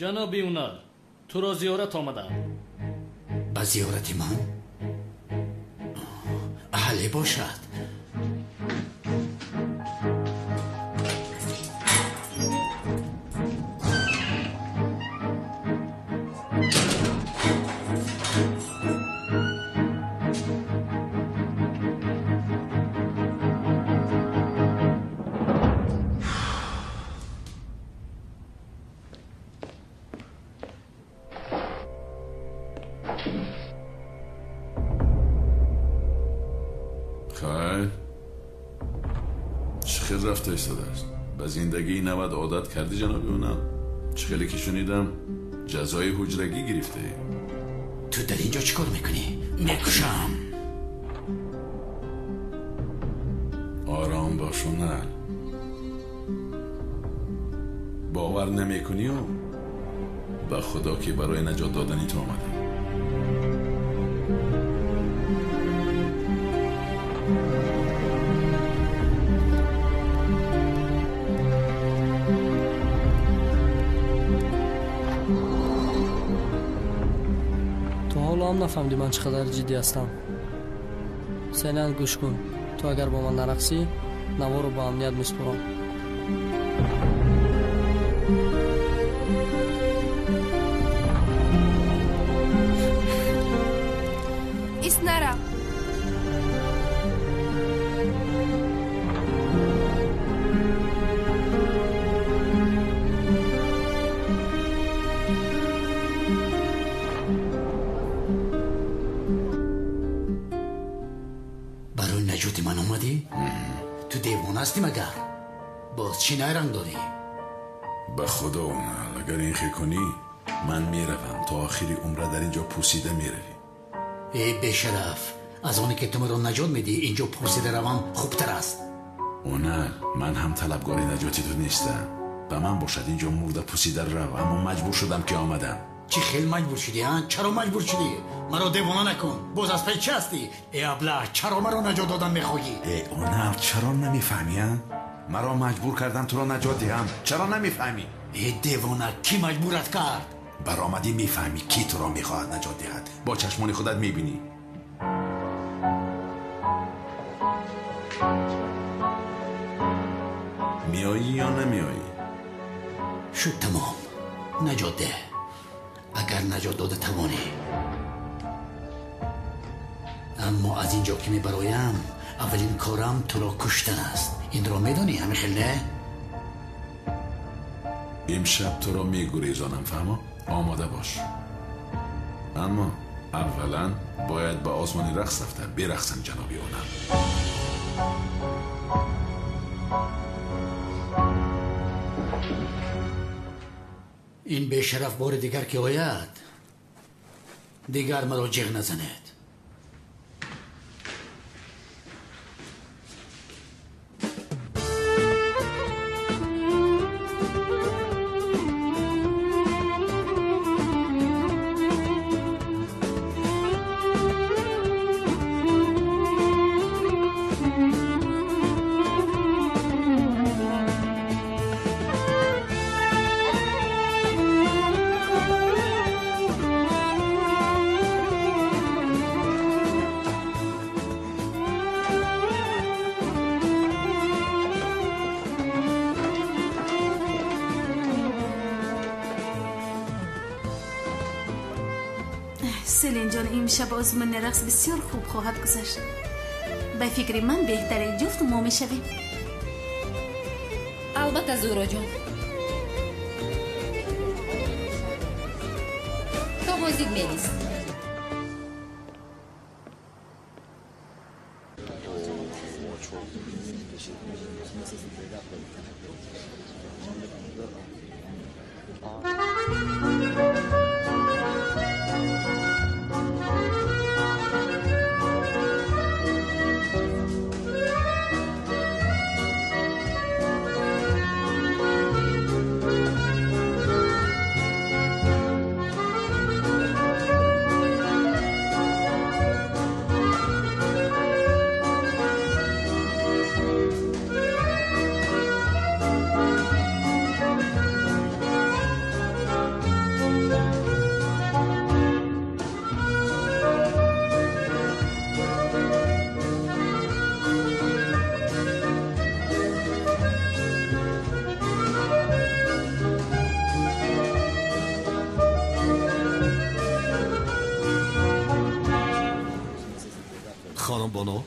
Ҷаноби Унал, туро зиёрат омадаам. Ба зиёрати ман? Аҳле бошад. Зиндагии навад одат кардӣ, ҷаноби Унал? Чӣ хеле ки шунидам, ҷазои ҳуҷрагӣ гирифтаӣ. Ту дар инҷо чӣ кор мекунӣ? Мекушам. Ором бош, Унал. Бовар намекунию? Ба худо ки барои наҷот додани ту омадам. Ҳоло ҳам нафаҳмидӣ ман чӣ қадар ҷиддӣ ҳастам. Селен, гӯш кун. Ту агар бо ман нарақсӣ, наворо ба амният месупорам. Иснара. Наҷоти ман омадӣ? Ту девона ҳастӣ магар? Боз чӣ найранг дорӣ? Ба худо, Унал, агар ин хел кунӣ, ман меравам. То охири умра дар ин ҷо пусида меравӣ. Эй бешараф, аз оне ки ту маро наҷот медиҳӣ, ин ҷо пусида равам хубтар аст. Унал, ман ҳам талабгори наҷоти ту нестам. Ба ман бошад ин ҷо мурда пусида рав, аммо маҷбур шудам ки омадам. Чӣ хел маҷбур шудӣ, а? Чаро маҷбур шудӣ? Маро девона накун. Боз аз пай чӣ ҳастӣ? Э аблаҳ, чаро маро наҷот додан мехоҳӣ? Э Унал, чаро намефаҳмӣ, а? Маро маҷбур кардан туро наҷот диҳам. Чаро намефаҳмӣ? Э девона, кӣ маҷбурат кард? Баромадӣ мефаҳмӣ, кӣ туро мехоҳад наҷот диҳад. Бо чашмони худат мебинӣ. Меоӣ ё намеоӣ? Шуд тамом. Наҷот деҳ. Агар наҷот дода тавонӣ. Аммо аз ин ҷо ки мебароям, аввалин корам туро куштан аст. Инро медонӣ, ҳамин хел не? Имшаб туро мегурезонам, фаҳмо? Омода бош. Аммо аввалан бояд ба озмони рақс рафта берақсам, ҷаноби Унал. Ин бешараф бори дигар ки ояд, дигар маро ҷиғ назанед. Селин ҷон, имшаб озмуни рақс бисёр хуб хоҳад гузашт. Ба фикри ман беҳтарин ҷуфт мо мешавем. Албатта, Зуҳроҷон. То боздид Мелис. Султон Боно,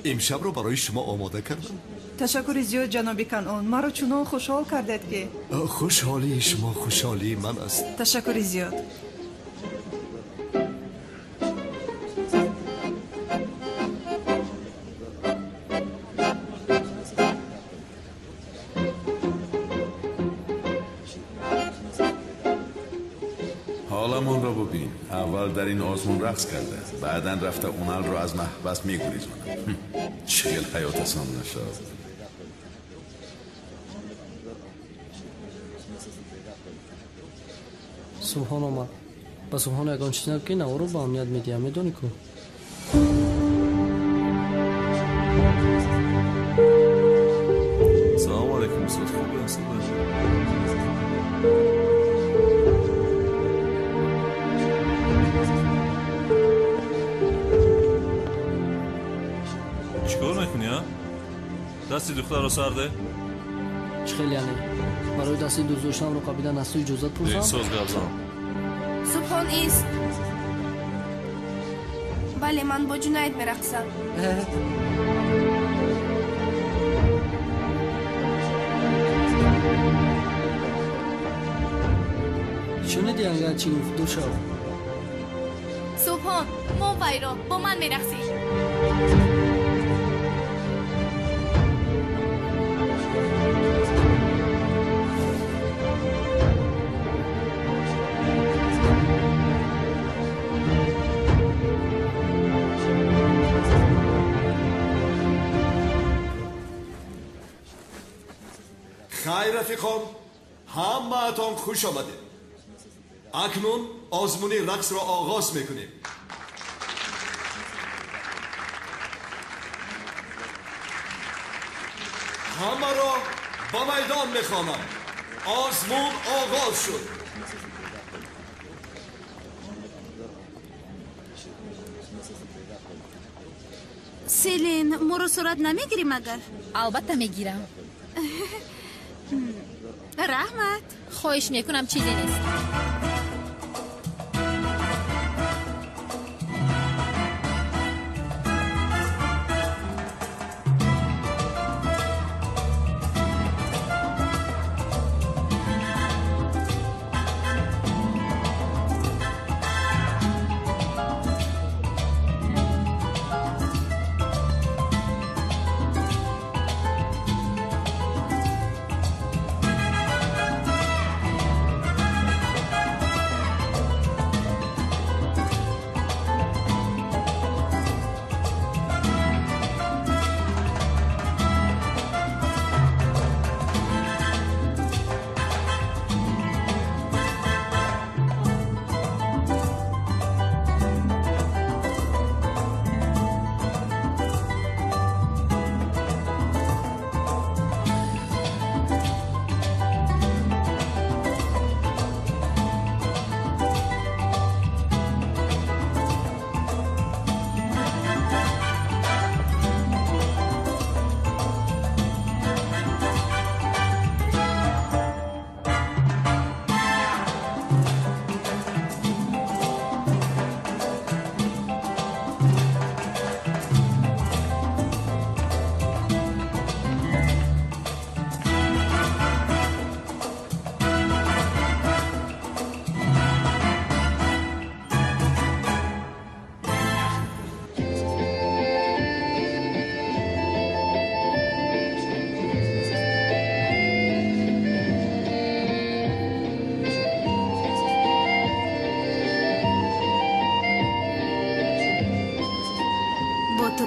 имшабро барои шумо омода кардам. Ташаккури зиёд, ҷаноби Канъон. Маро чунон хушҳол кардед, ки Хушҳолии шумо хушҳолии ман аст. Ташаккури зиёд. Ҳоламонро бубин. Аввал дар ин озмун рақс карда, баъдан рафта Уналро аз маҳбас мегурезонад. Чӣ хел ҳаёт осон нашуд. Субҳон омад. Ба Субҳон ягон чиз нагӯ, ки наворо ба амният медиҳам, медонӣ ку? Салому алайкум, устод. Хубе, устод? Чикор мекунӣ, а? Дасти духтарро сарде? Чӣ хел яъне? Барои дасти дӯст доштамро қабидан аз ту иҷозат пурсам? Соз гап зан. Субҳон ист. Бале, ман бо Ҷунайд мерақсам. Шуниди, ангар чӣ гуфт? Дур шав. Субҳон, мо вайро, бо ман мерақсӣ. Хайр, рафиқон, ҳамаатон хуш омадед. Акнун озмуни рақсро оғоз мекунем. Ҳамаро ба майдон мехонам. Озмун оғоз шуд. Селин, моро сурат намегирӣ магар? Албатта мегирам. Раҳмат. Хоҳиш мекунам, чизе нест.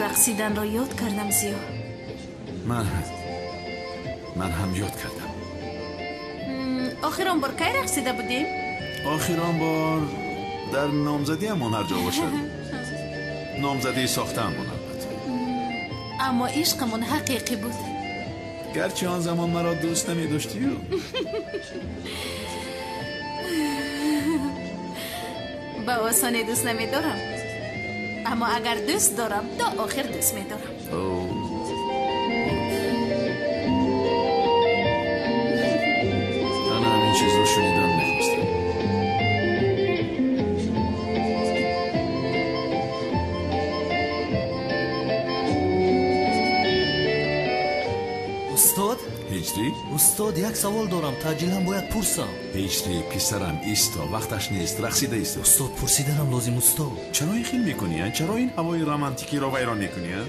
Рақсиданро ёд кардам, Зиё. Ман ҳам ёд кардам. Охир он бор кай рақсида будем? Охир он бор дар номзадиамон ҳар ҷо бошад. Номзадии сохтаамон, албатта. Аммо ишқамон ҳақиқӣ буд. Гарчи он замон маро дӯст намедоштию. Ба осонӣ дӯст намедорам. Аммо агар дӯст дорам, то охир дӯст медорам. Ана ҳамин чизро шунидан мехостам. Ҳиҷрӣ? Устод, як савол дорам, таъҷилан бояд пурсам. Ҳиҷрӣ, писарам, исто, вақташ нест, рақсида исто. Устод, пурсиданам лозим, устод. Чаро ин хел мекунӣ, а? Чаро ин ҳавои романтикиро вайрон мекунӣ, а?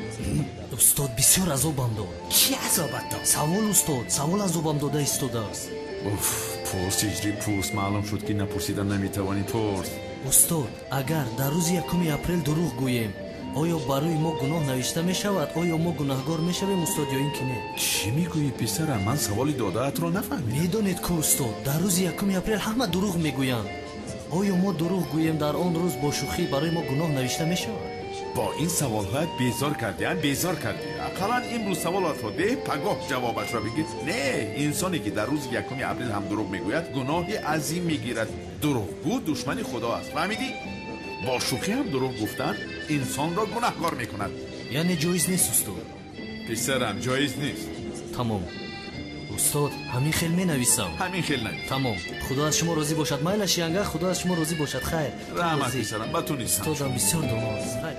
Устод, бисёр азобам дод. Чӣ азобат дод? Савол, устод, савол азобам дода истодааст. Уф, пурс, Ҳиҷрӣ, пурс. Маълум шуд, ки напурсидан наметавонӣ, пурс. Устод, агар дар рӯзи 1 апрел дурӯғ гӯем, оё барои мо гуноҳ навишта мешавад? Оё мо гунаҳгор мешавем, устод, ё ин ки не? Чӣ мегӯӣ, писарам? Ман саволи додаатро нафаҳмидам. Медонед ку, устод, дар рӯзи 1 апрел ҳама дурӯғ мегӯянд. Оё мо дурӯғ гӯем дар он рӯз бо шӯхӣ барои мо гуноҳ навишта мешавад? Бо ин саволҳоят безор кардӣ, безор кардӣ. Ақаллан имрӯз саволатро деҳ, пагоҳ ҷавобашро бигир. Не, инсоне ки дар рӯзи 1 апрел ҳам дурӯғ мегӯяд, гуноҳи азим мегирад. Дурӯғгӯ душмани Худо аст, фаҳмидӣ? Бо шӯхӣ ҳам дурӯғ гуфтан инсонро гунаҳкор мекунад. Яъне ҷоиз нест, устод? Писарам, ҷоиз нест. Тамом. Устод, ҳамин хел менависам. Ҳамин хел навис. Тамом. Худо аз шумо розӣ бошад. Майлаш, янга, Худо аз шумо розӣ бошад. Хайр. Раҳмат, писарам, ба ту нестам. Устодам бисёр доно аст. Хайр.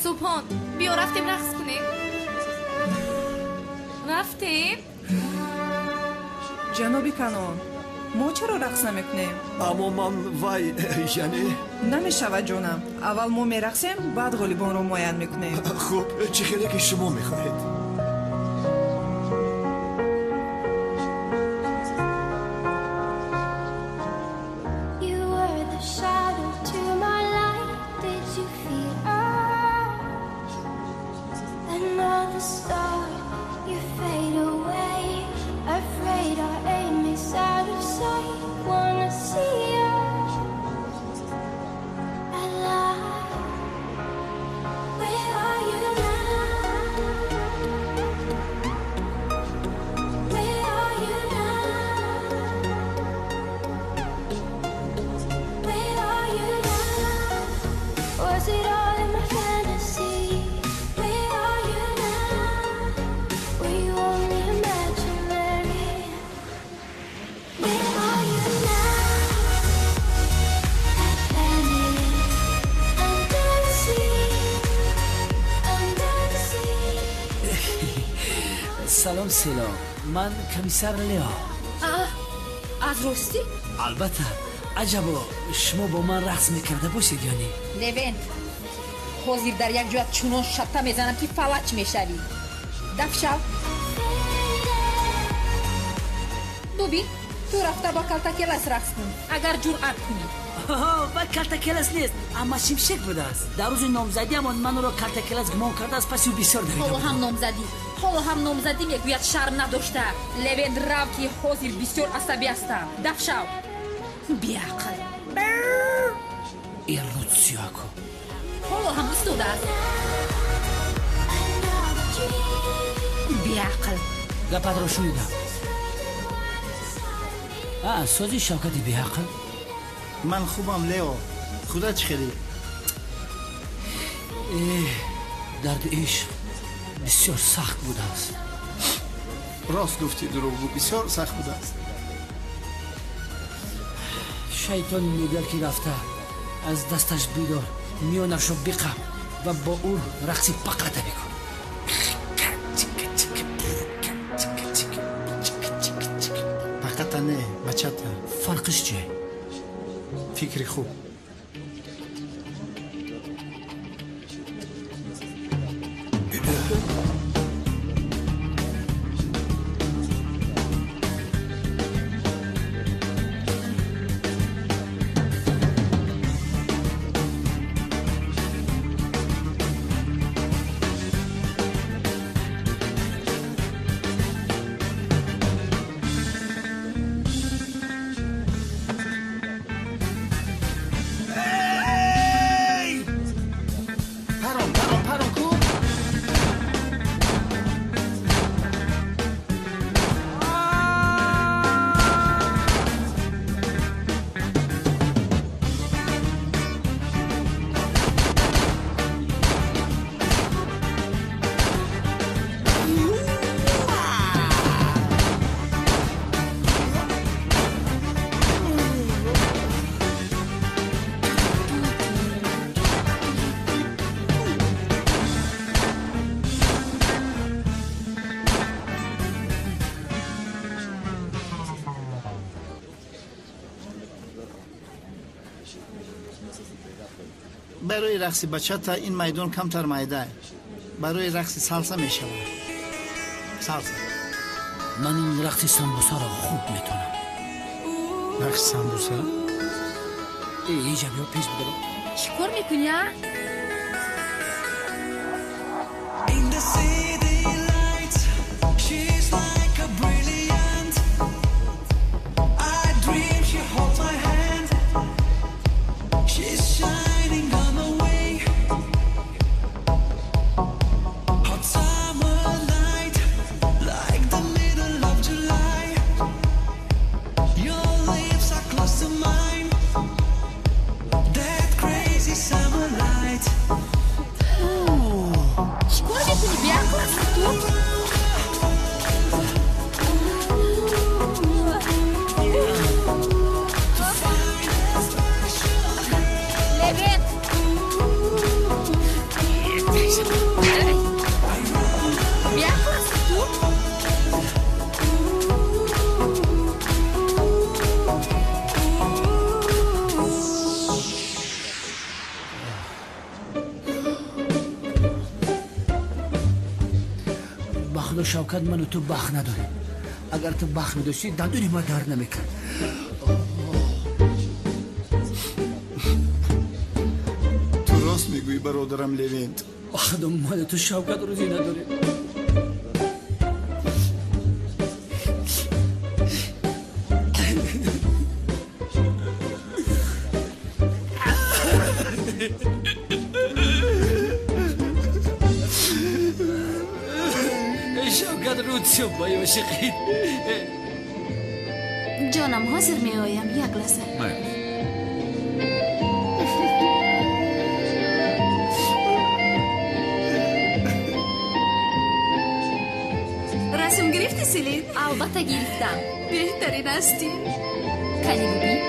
Субҳон, биё рафтем рақс кунем. Рафтем? Ҷаноби Канон, мо чаро рақс намекунем? Аммо ман вай, яъне... Намешавад, ҷонам. Аввал мо мерақсем, баъд ғолибонро муайян мекунем. Хуб, чӣ хеле ки шумо мехоҳед. Салом, Село. Ман комиссар Лео. Аз ростӣ? Албатта. Аҷабо, шумо бо ман рақс мекарда бошед ё не? Левент, ҳозир дар як ҷоят чунон шатта мезанам, ки фалаҷ мешавӣ. Даф шав. Бубин, ту рафта ба калтакелас рақс кун, агар ҷуръат кунӣ. Ва калтакелас нест, амма шимшек будааст. Дар рӯзи номзадиамон ман ӯро калтакелас гумон кардааст, пас ӯ бисёр давида. Ҳоло ҳам номзадӣ, ҳоло ҳам номзадӣ мегӯяд, шарм надошта. Левент, рав, ки ҳозир бисёр асабӣ ҳастам. Даф шав. Беақл. Ин рӯдсиёҳако. Ҳоло ҳам истодааст. Беақл. Гапатро шунидам. Сози Шавкати беақл. Ман хубам, Лео. Худо чӣ хеле? Дарди ишқ бисёр сахт будааст. Рост гуфтӣ, дурӯғгӯ, бисёр сахт будааст. Шайтон мегӯяд, ки рафта аз дасташ бидор, миёнашро биқаб ва бо ӯ рақси пақата бикун. Пақата не, бачата. Фарқиш чие? Фикри хуб. Барои рақси бачата ин майдон камтар майда. Барои рақси салса мешавад. Салса. Ман ин рақси самбусаро хуб метонам. Рақси самбуса? Иҷа биё, пеш бидор. Чӣ кор мекунӣ, а? In the city lights, she's like a brilliant. I dream she holds my hand. She's shining on the way. Hot summer night, like the middle of July. Your lips are close to mine. That crazy summer light. Чӣ кор мекунӣ, беақл ҳастӣ ту? Левент! Беақл ҳастӣ ту? Ба худо Шавкат, ману ту бахт надорем. Агар ту бахт медоштӣ, дандони ма дард намекард. Ту рост мегӯӣ, бародарам Левент. Ба худо ману ту Шавкат рӯзӣ надорем. Шавкат рӯд шуд ба ёшиқит. Ҷонам, ҳозир меоям, як лаҳза. Майли. Расм гирифтӣ, Селин? Албатта гирифтам. Беҳтарин ҳастӣ. Кани бубин.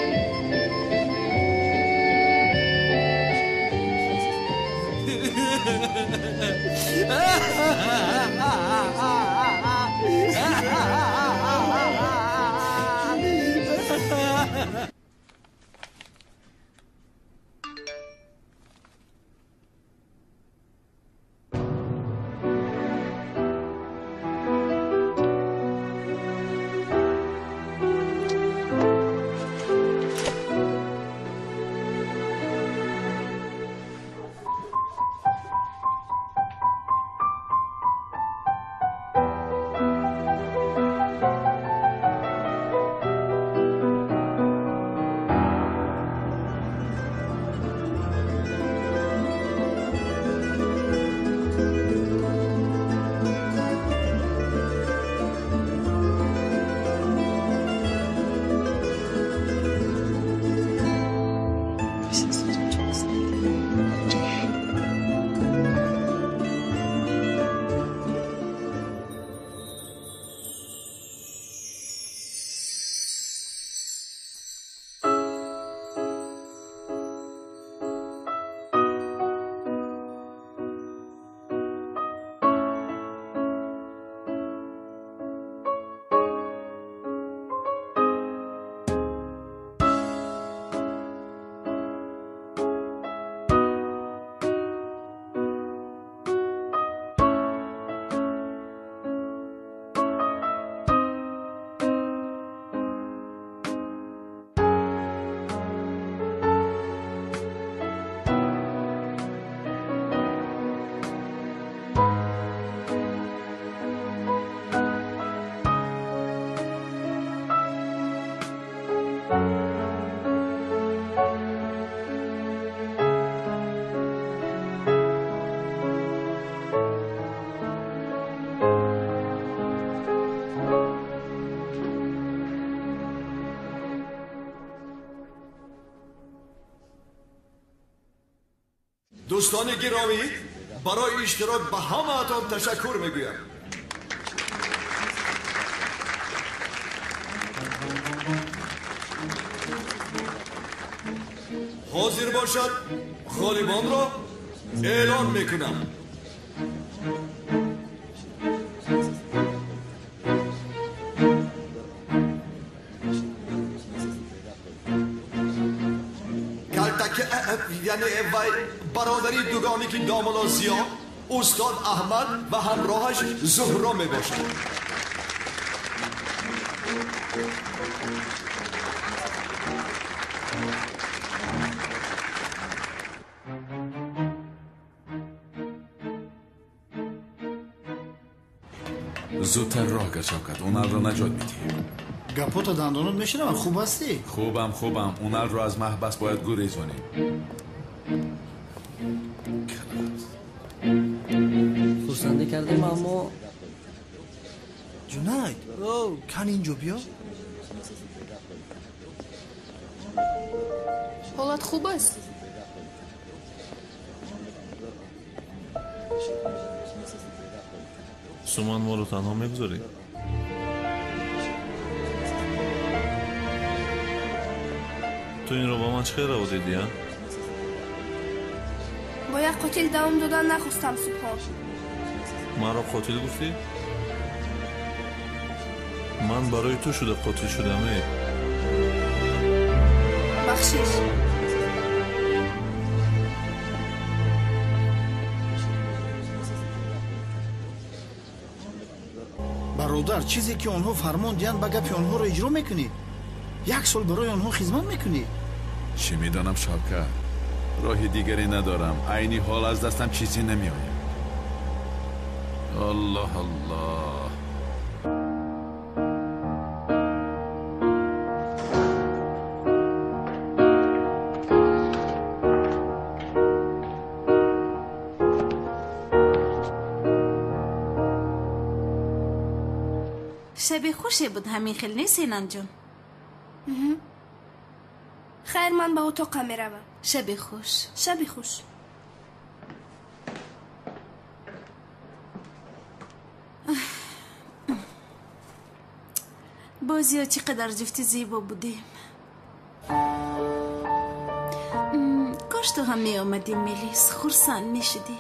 Дӯстони гиромӣ, барои иштирок ба ҳамаатон ташаккур мегӯям. Ҳозир бошад, ғолибонро эълон мекунам. Яъне Вай бародари дугоники домулло Зиё, устод Аҳмад ва ҳамроҳаш Зуҳро мебошад. Зудтар роҳ кар, Шавкат, Уналро наҷот медиҳем. Гапота дандонот мешунавам, хуб ҳастӣ? Хубам, хубам. Уналро аз маҳбас бояд гурезонем. Хурсандӣ кардем, аммо Ҷунайд, кан инҷо биё. Ҳолат хуб аст? Суман, моро танҳо мегузорӣ? Ту инро ба ман чӣ хел раво дидӣ, а? Бо як қотил давом додан нахостам, Субҳон. Маро қотил гуфтӣ? Ман барои ту шуда қотил шудам, э? Бахшиш. Бародар, чизе ки онҳо фармон диҳанд, ба гапи онҳоро иҷро мекунӣ? Як сол барои онҳо хизмат мекунӣ? Чӣ медонам, Шавкат, роҳи дигаре надорам. Айни ҳол аз дастам чизе намеояд. Аллоҳ, аллоҳ. Шаби хуше буд, ҳамин хел нест, Сенанҷон? Хайр, ман ба утоқам меравам. Шаби хуш. Шаби хуш. Бозиё, чӣ қадар ҷуфти зебо будем. Кош ту ҳам меомадӣ, Мелис, хурсанд мешудӣ.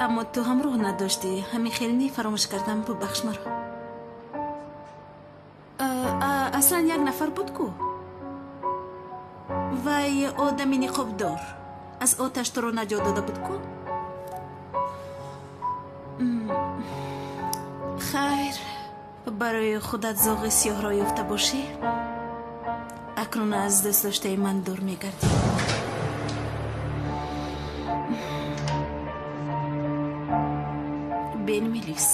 Аммо ту ҳамроҳ надоштӣ. Ҳамин хел не, фаромӯш кардам, бубахш маро. Аслан як нафар буд ку? Вай одами ниқобдор аз оташ туро наҷот дода буд ку? Хайр, барои худат зоғи сиёҳро ёфта бошӣ, акнун аз дӯстдоштаи ман дур мегардӣ. Бен, Мелис,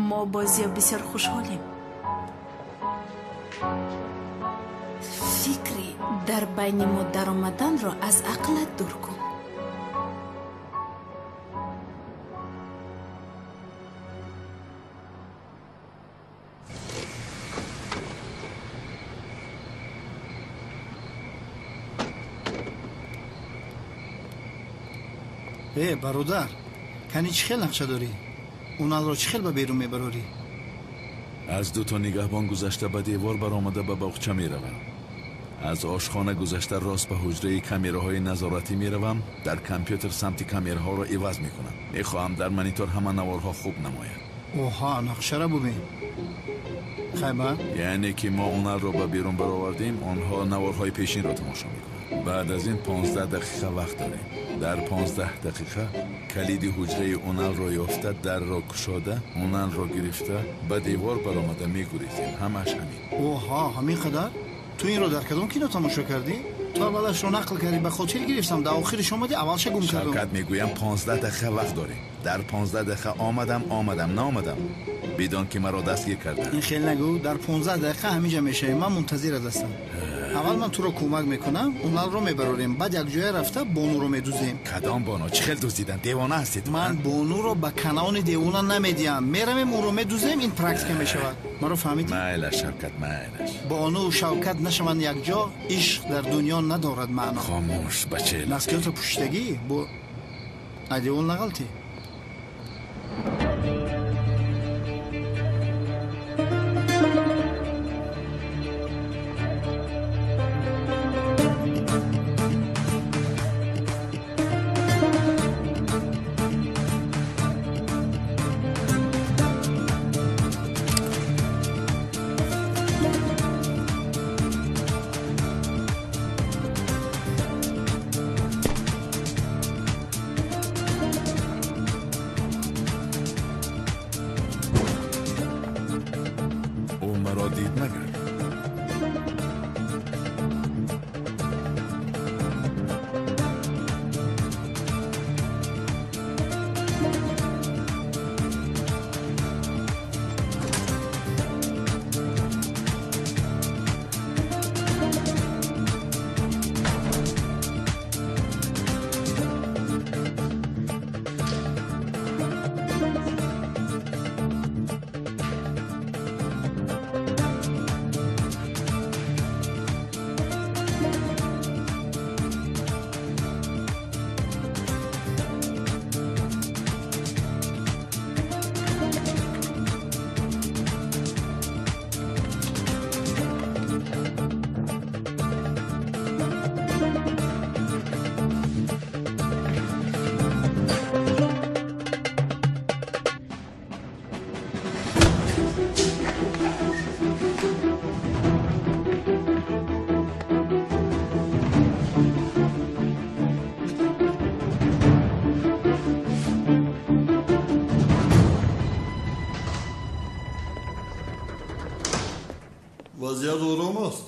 мо бозиё бисёр хушҳолем. Фикри дар байни мо даромаданро аз ақлат дур кун. Э, бародар, кани чӣ хел нақша дорӣ? Уналро чӣ хел ба берун мебарорӣ? Аз дуто нигаҳбон гузашта, ба девор баромада, ба боғча меравам. Аз ошхона гузашта, рост ба ҳуҷраи камераҳои назоратӣ меравам. Дар компютер самти камераҳоро иваз мекунам. Мехоҳам дар монитор ҳама наворҳо хуб намояд. Оҳа, нақшара бубин. Хайба? Яъне ки мо уналро ба берун баровардем, онҳо наворҳои пешинро тамошо мекунанд. Баъд аз ин 15 дақиқа вақт дорем. Дар 15 дақиқа калиди ҳуҷраи Уналро ёфта, дарро кушода, Уналро гирифта, ба девор баромада мегурезем. Ҳамааш ҳамин. Оҳа, ҳамин қадар? Ту инро дар кадом кино тамошо кардӣ? Ту аввалашро нақл кардӣ, ба хотир гирифтам, дар охириш омадӣ, аввалша гум кардам. Шавкат, мегӯям, 15 дақиқа вақт дорем. Дар 15 дақиқа омадам, омадам, наомадам, бидон ки маро дастгир карданд. Ин хел нагӯ, дар 15 дақиқа ҳаминҷа мешавем, ман мунтазират ҳастам. Аввал ман туро кӯмак мекунам, Уналро мебарорем, баъд якҷоя рафта бонуро медузем. Кадом боно? Чӣ хел дуздидан? Девона ҳастед? Ман бонуро ба канаони девона намедиҳам. Меравем, ӯро медузем, ин практика мешавад. Маро фаҳмидӣ? Майлаш, Шавкат, майлаш. Бону Шавкат нашаванд якҷо, ишқ дар дунё надорад маъно. Хомӯш, бача. Наскиётро пӯшидагӣ бо айдевол нағалтӣ. Вазъият ором аст.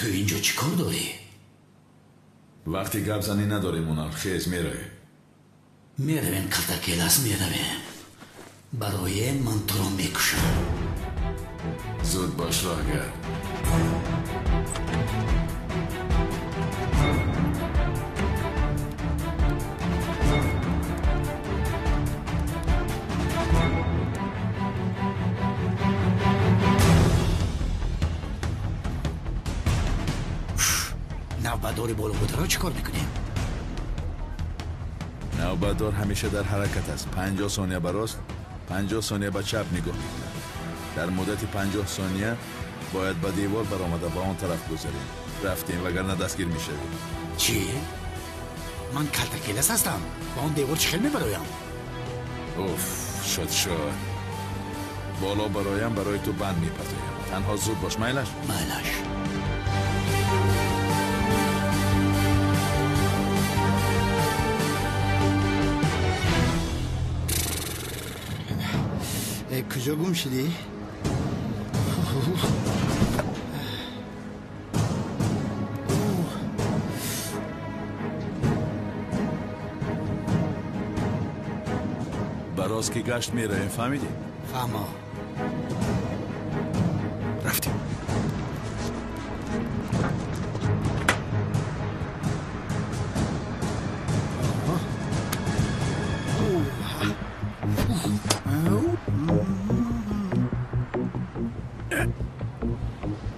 Ту инҷо чӣ кор дорӣ? Вақти гап занӣ надорем, Унал. Хез, меравем. Меравем, калтакелас, меравем. Барои ман туро мекушам. Зуд бош, роҳгар. Навбатдори болобударо чӣ кор мекунем? Навбатдор ҳамеша дар ҳаракат аст. 50 сония ба рост, 50 сония ба чап нигоҳ мекунад. Дар муддати 50 сония бояд ба девор баромада ба он тараф гузарем. Рафтем, вагарна дастгир мешавем. Чӣ? Ман калтакелас ҳастам. Ба он девор чӣ хел мебароям? Уф, шуд шуд. Боло бароям, барои ту банд мепартоям. Танҳо зуд бош, майлаш? Майлаш. Куҷо гум шудӣ? Ба рост ки гашт меравем, фаҳмидӣ? Фаҳмо. Рафтем.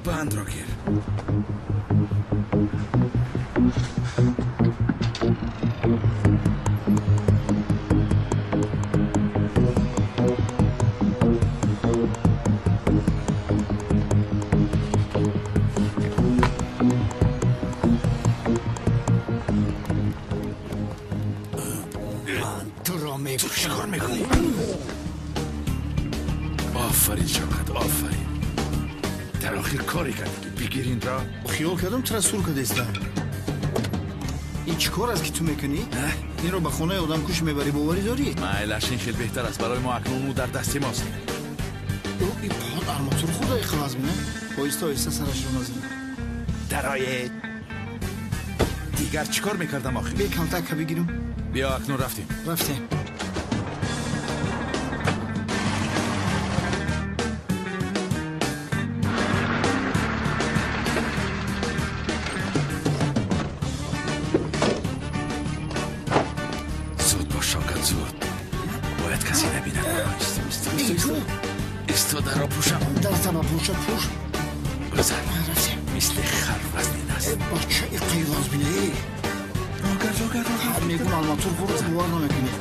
Бандро гир. Ман туро Ту чӣ кор мекунӣ? Офарин, Шавкат, офарин. Дар охир коре кардӣ ки бигир инро. Хиёл кардам тура сур кардастам. Ин чӣ кор аст ки ту мекунӣ? Инро ба хонаи одамкуш мебарӣ, боварӣ дорӣ? Майлаш, ин хел беҳтар аст. Барои мо акнун ӯ дар дасти мост. Ӯ ин арматур хӯрда иқлаз мина. Оҳиста оҳиста сарашро назан. Дароед. Дигар чӣ кор мекардам охир? Бе камтака бигирам. Биё, акнун рафтем. Рафтем. Зуд бош, Шавкат, зуд. Бояд касе набинад. Исто, дарро пӯшам. Дарта ба пӯша пӯш. Гузар. Рафтем. Мисли хар вазнин аст. Бача иқай вазбина. Рогард, рогард, рогард. Мегум арматур хӯрда, бовар намекунӣ.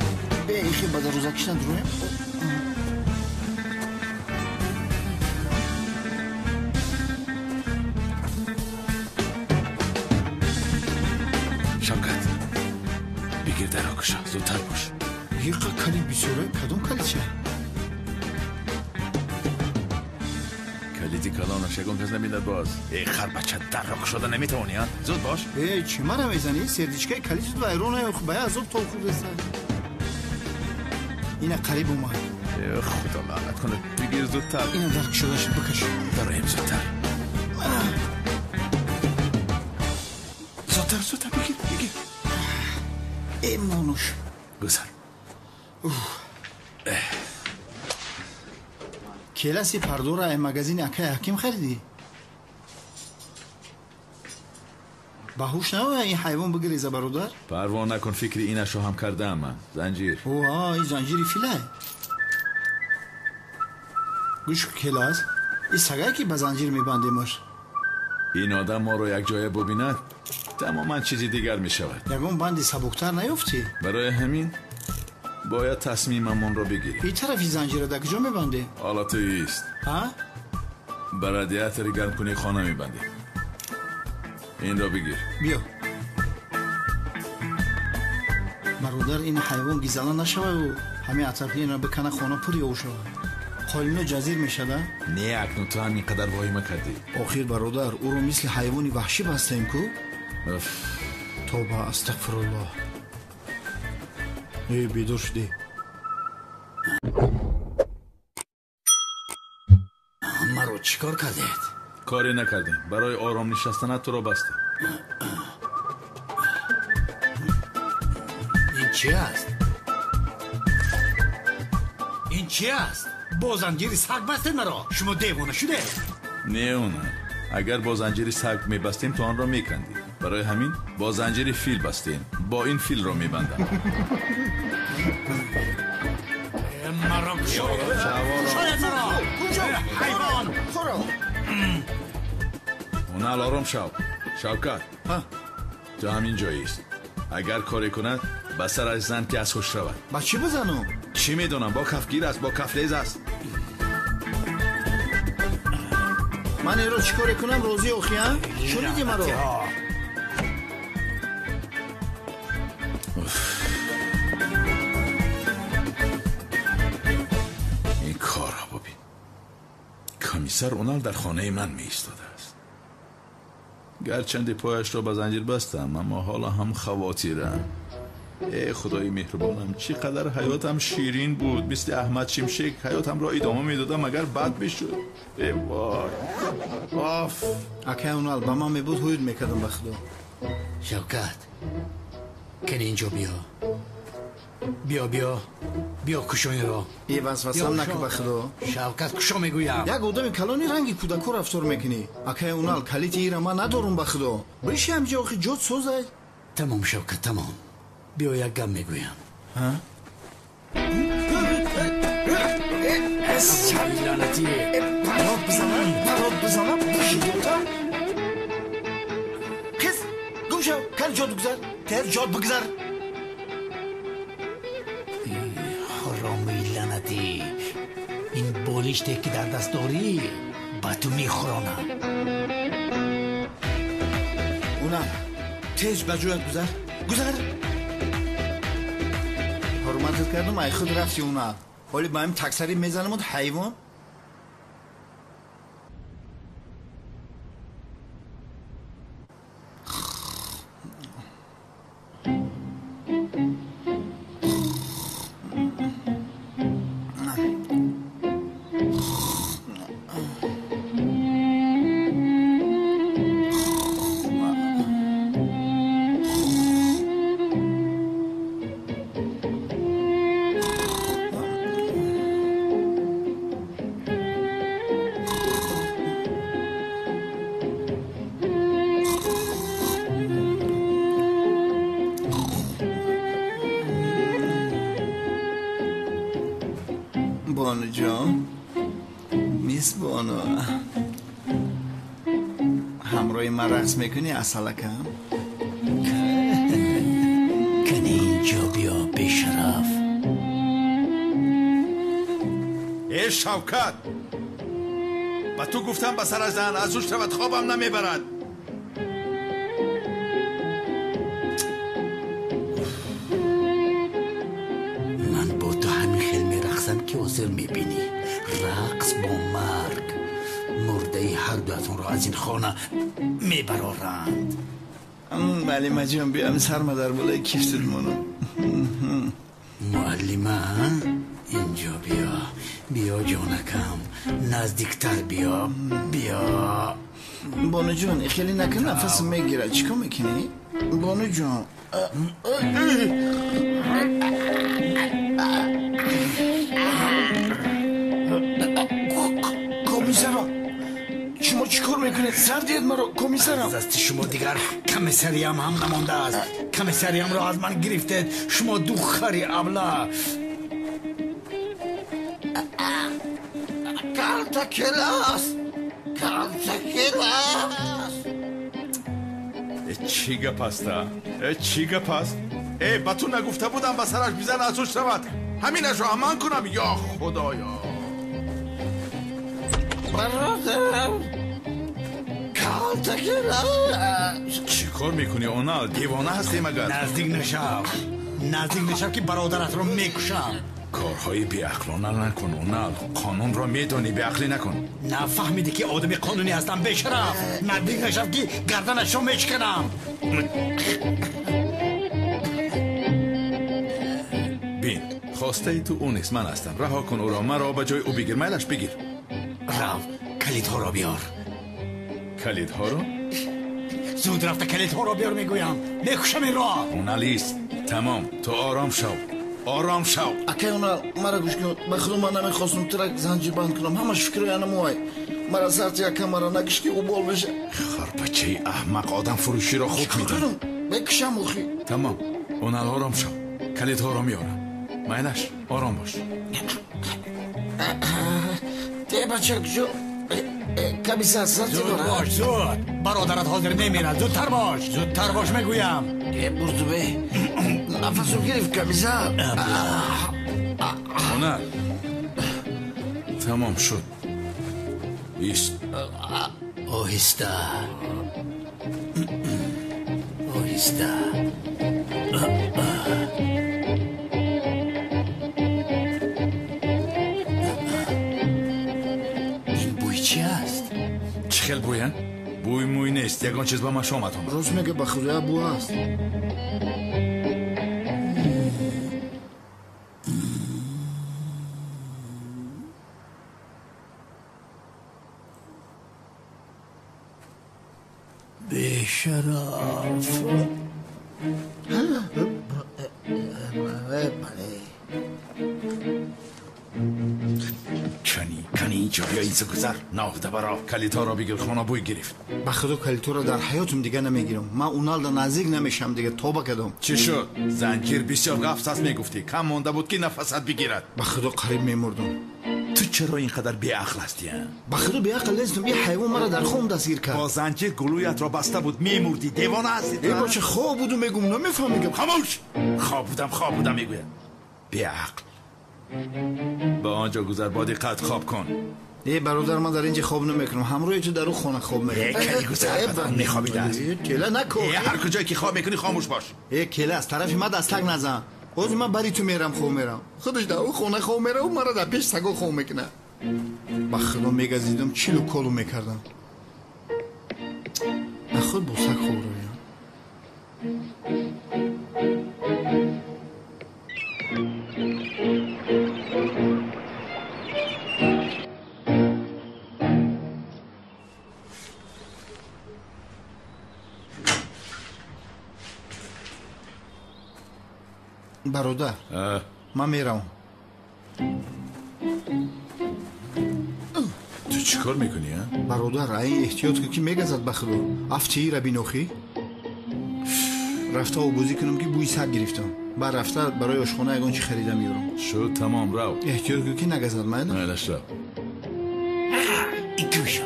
Бе ихи ба дарвозакиш надуроем. Шавкат, бигир дарро кушо, зудтар бош. Иқа калид бисёра, кадом калидча? Калиди калонаш ягон кас набинад боз. Э, харбача, дарро кушода наметавонӣ, а? Зуд бош. Э, чӣ мара мезанӣ? Сердичкаи калид шуд вайрон, ба азоб тоб хӯрдаста. Ина қариб омад. Э, худо лаънат кунад. Бигир зудтар. Ина дар кушода шуд, бикаш. Дароем зудтар. Зудтар, зудтар, бигир, бигир. Э, монуш. Гузар. Келаси пардора ай магазини акай ҳаким харидӣ? Ба ҳуш наоя ин ҳайвон бигиреза, бародар? Парво накун, фикри инашро ҳам кардаам ман. Занҷир. О, ин занҷири филай. Гӯш, келас, ин сагае ки ба занҷир мебандемаш. Ин одам моро якҷоя бубинад, тамоман чизи дигар мешавад. Ягон банди сабуктар наёфтӣ? Барои ҳамин бояд тасмимамонро бигирем. Ин тарафи занҷира дар куҷо мебандем? Ҳоло туист. Ҳа? Ба радиатори гармкунии хона мебандем. Инро бигир. Биё. Бародар, ин ҳайвон гизала нашаваю ҳамин атрофи инро бикана, хона пур ёв шавад. Қолино ҷазир мешада? Не, акнун ту ҳам ин қадар воҳима кардӣ. Охир, бародар, ӯро мисли ҳайвони ваҳшӣ бастаем ку. Тоба, астағфируллоҳ. Э, бедор шудӣ. Маро чӣ кор кардед? Коре накардем. Барои ором нишастанат туро бастем. Ин чи аст? Ин чи аст? Бо занҷири саг бастед маро? Шумо девона шудед? Не, она. Агар бо занҷири саг мебастем, ту онро мекандӣ. Барои ҳамин бо занҷири фил бастем. Бо ин филро мебандам. Маро кушоед! Кушоед маро! Ҳайвон! Ҳунал, ором шав. Шавкат, ту ҳамин ҷоист. Агар коре кунад, ба сараш зан, ки аз ҳуш равад. Ба чӣ бизанам? Чӣ медонам, бо кафгир аст, бо кафлез аст. Ман инро чӣ коре кунам, розӣ охи, а? Шуниди маро? Ин корро бубин. Комиссар Унал дар хонаи ман меистодааст. Гарчанде пояшро ба занҷир бастам, аммо ҳоло ҳам хавотирам. Э, худои меҳрубонам, чӣ қадар ҳаётам ширин буд. Мисли Аҳмад Шимшек ҳаётамро идома медодам, агар бад мешуд. Э вой, оф. Акай Унал, ба ман мебуд, ҳуюд мекардам, ба худо. Шавкат, кани инҷо биё. Биё, биё, биё, кушо инро. Э, васвасам нака, ба худо. Шавкат, кушо мегӯям. Як одами калони ранги кӯдако рафтор мекунӣ. Акай Унал, калити ира ман надорум, ба худо. Биши ҳамҷо, охи ҷот созай. Тамом, Шавкат, тамом. Биё, як гап мегӯям. Лаънатӣ. Парод бизанам, парод бизанам, бишидота. Қиз, гум шав, кани ҷот бигзар, тез ҷот бигзар. Ҳаромии лаънатӣ, ин болиште ки дар даст дорӣ, ба ту мехӯронам. Унал, тез ба ҷоят гузар, гузар. Ҳурматат кардам, ай худ рафти, Унал. Ҳоли ба ҳамин таксари мезанамуд, ҳайвон. Бону ҷон, мис Бону, ҳамроҳи ман рақс мекунӣ, асалакам? Кани инҷо биё, бешараф. Э, Шавкат, ба ту гуфтам, ба сараш зан, аз ҳуш равад, хобам намебарад. Ман бо ту ҳамин хел мерақсам, ки ҳозир мебинӣ. Рақс бо марг. Мурдаи ҳар дуятонро аз ин хона мебароранд. Муаллимаҷон, биям, сарма дар болои кифтит монам. Муаллима, инҷо биё, биё, ҷонакам, наздиктар биё, биё. Бонуҷон, хеле накун, нафасм мегирад. Чӣ кор мекунӣ? Бону ҷон. Комиссарам, шумо чӣ кор мекунед? Сар диҳед маро, комиссарам. Аз дасти шумо дигар комиссариям ҳам намондааст. Комиссариямро аз ман гирифтед. Шумо ду хари абла. Калта келас, калта келас. Чӣ гап аст? Чӣ гап аст? Ба ту нагуфта будам ба сараш бизан, аз ҳуш равад. Ҳаминашро аман кунам, ё худоё. Бародарам, калта келас. Чӣ кор мекунӣ, Онал? Девона ҳастӣ магар? Наздик нашав, наздик нашав, ки бародаратро мекушам. Корҳои беақлона накун, Онал. Қонунро медонӣ, беақлӣ накун. Нафаҳмидӣ, ки одами қонунӣ ҳастам, бешараф. Наздик нашав, ки гарданашро мешиканам. Бин, хостаи ту ӯ нест, ман ҳастам. Раҳо кун ӯро, маро ба ҷои ӯ бигир. Майлаш, бигир. Рав, калидҳоро биёр. Калидҳоро? Зуд рафта калидҳоро биёр, мегӯям. Мекушам инро. Оналист, тамом, ту ором шав. Ором шав. Акай Онал, мара гӯш кун. Ба худо ман намехостум тура занҷирбанд кунам. Ҳамаш фикри анамуай. Мара сарти яка мара нагиш, ки ӯ бол беша. Харбачаи аҳмақ, одам фурӯширо хуб медонӣ. Мекушам охи. Тамом, Онал, ором шав. Калидҳоро меорам. Майлаш, ором бош. Те бача куҷо? Комиссар, сарти Зуд бош, зуд. Бародарат ҳозир мемирад. Зудтар бош, зудтар бош, мегӯям. Бурдубе, нафасум гирифт, комиссар. Онал, тамом шуд. Ист. Оҳиста, оҳиста. Ин бӯй чи аст? Чӣ хел бӯя? Бӯй мӯй нест, ягон чиз ба машомат омад. Рост мега, ба худоя бӯ аст. Бешараф. Кани, кани, инҷо бия, инҷо гузар. Ноҳдабаро, калидҳоро бигир, хона бӯй гирифт. Ба худо калидҳоро дар ҳаётум дига намегирам. Ман Уналда наздик намешам дига, тоба кардам. Чӣ шуд? Занҷир бисёр ғафс аст, мегуфтӣ. Кам монда буд, ки нафасат бигирад. Ба худо қариб мемурдам. Ту чаро ин қадар беақл ҳастӣ? Ба худо беақл нестам. Ин ҳайвон маро дар хом дастгир кард. Бо занҷир гулӯятро баста буд, мемурдӣ. Девона ҳастӣ. Э бача, хоб буду мегум, намефаҳмӣ гап. Хомӯш! Хоб будам, хоб будам мегӯяд. Беақл. Ба он ҷо гузар, бо диққат хоб кун. Э бародар, ман дар инҷа хоб намекунам. Ҳамроҳи ту дар ӯ хона хоб мекунам. Э кали, гузар, мехобидааст. Кела нако. Э ҳар куҷое ки хоб мекунӣ, хомӯш бош. Э кела, аз тарафи ман дастак назан. Ҳозир ман бари ту мерам, хоб мерам. Худаш дар ӯ хона хоб мераву маро дар пеш саго хоб мекунад. Ба худо мегазидам, чилу колу мекардам. На худ бо саг хоб равям. Бародар, ман меравам. Ту чӣ кор мекунӣ? Бародар, ин эҳтиёт кун, ки мегазад, ба худо. Афтиира бинохӣ. Рафта обозӣ кунам, ки бӯи саг гирифтам. Баъд рафта барои ошхона ягон чӣ харида меёрам. Шуд, тамом, рав. Эҳтиёт кун, ки нагазад, майла? Майлаш, рав. Икуша.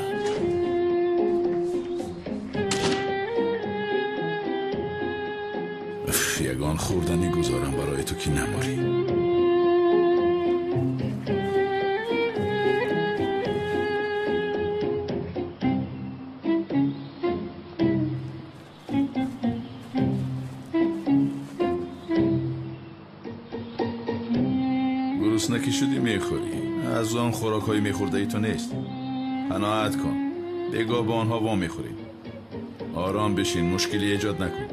Ягон хӯрданӣ гузорам барои ту, ки намурӣ. Гурусна ки шудӣ, мехӯрӣ. Аз он хӯрокҳои мехӯрдаи ту нест. Қаноат кун. Бегоҳ бо онҳо во мехӯрӣ. Ором бишин, мушкилӣ эҷод накун.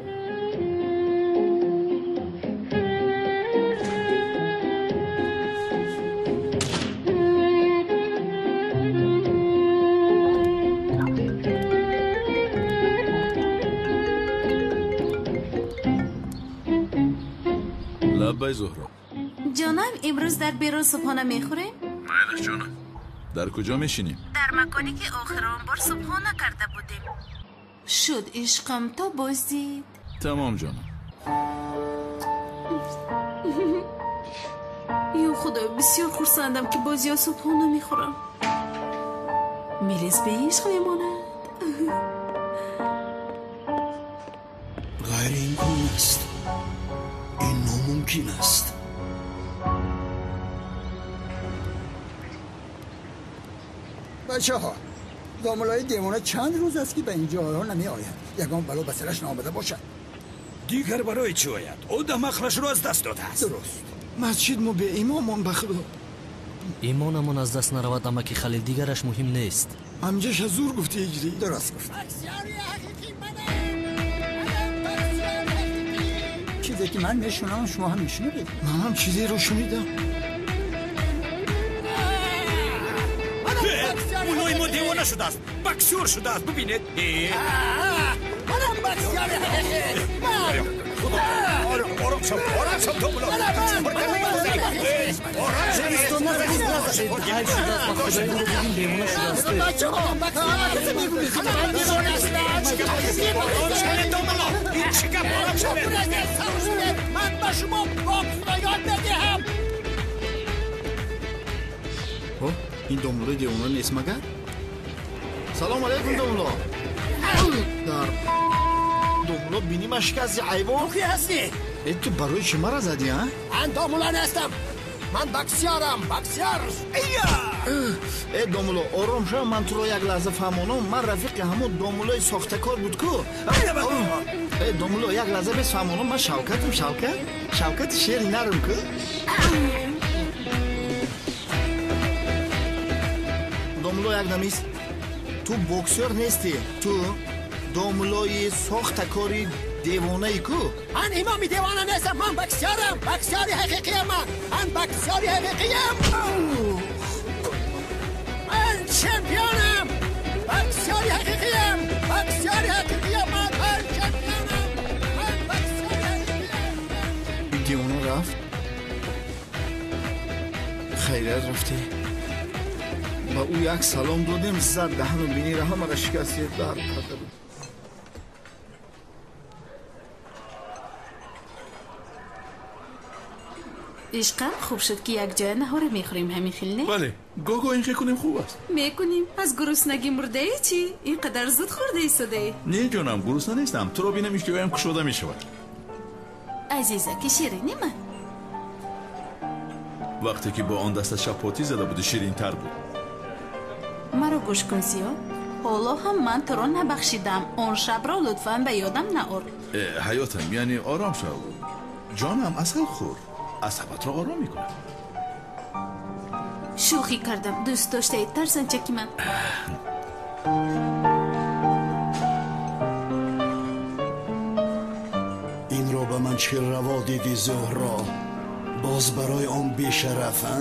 Зуҳро. Ҷонам, имрӯз дар берун субҳона мехӯрем? Майлаш ҷонам. Дар куҷо мешинем? Дар маконе ки охирон бор субҳона карда будем. Шуд ишқам то боздид. Тамом ҷонам. Ё Худо, бисёр хурсандам ки боз ё субҳона мехӯрам. Мелис ба ишқ мемонад. Ғайриимкон аст. Ин номумкин аст. Бачаҳо, домулои девона чанд рӯз аст ки ба ин ҷойҳо намеояд. Ягон бало ба сараш наомада бошад. Дигар барои чӣ ояд? Одам ақлашро аз даст додааст. Дуруст. Масҷид мо беимомон ба худо. Имонамон аз даст наравад, амаки Халил, дигараш муҳим нест. Амҷаша зур гуфти иҷрӣ. Дуруст гуфт. Чизе ки ман мешунавам, шумо ҳам мешунавед. Ман ҳам чизеро шунидам. Мулои мо девона шудааст, боксёр шудааст, бубинед. Манам боксёри ҳақиқӣ. Худо, ором шав, ором шав, то муло. Бачаҳо, ҳама касе мегӯяд ки ман девона ҳастам. Ман ба шумо боксро ёд медиҳам. Ин домулои девона нест магар? Салом алейкум домуло. Дар домуло бинима шикасти ҳайвон. Ту кӣ ҳастӣ? Э, ту барои чӣ мара задӣ, а? Ман домуло нестам. Ман боксёрам, боксёр. Э, домуло, ором шав, ман туро як лаҳза фаҳмонам. Ман рафиқи ҳамон домулои сохтакор буд ку. Э, домуло, як лаҳза бес фаҳмонам. Ман Шавкатам, Шавкат. Шавкати шери нарм ку. Домуло, як дамист. Ту боксёр нестӣ. Ту домулои сохтакори девонаи ку. Ман имоми девона нестам. Ман боксёрам. Боксёри ҳақиқиям ман. Ман боксёри ҳақиқиям. Ман чемпионам. Боксёри ҳақиқиям. Боксёри ҳақиқиям. Ман чемпионам. Ман боксёри ҳақиқиям. Девона рафт. Хайрият рафтӣ. Ба ӯ як салом додем, зад даҳану бинира ҳамаро шикасти дар карда буд. Ишқам, хуб шуд ки якҷоя наҳора мехӯрем, ҳамин хел не? Бале, гоҳ-гоҳ ин хел кунем хуб аст. Мекунем. Аз гуруснагӣ мурдаи чӣ? Ин қадар зуд хӯрда истодаӣ? Не ҷонам, гурусна нестам. Туро бинам иштиҳоям кушода мешавад. Азизаки ширини ман. Вақте ки бо он даста шапотӣ зада буди, ширинтар буд. Маро гӯш кун, Зиё. Ҳоло ҳам ман туро набахшидам. Он шабро лутфан ба ёдам наор. Ҳаётам, яъне ором шав. Ҷонам, асал хӯр. Асабатро ором мекунад. Шӯхӣ кардам. Дӯст доштаи тарсанчаки ман. Инро ба ман чӣ раво дидӣ, Зуҳро? Боз барои он бешараф, а?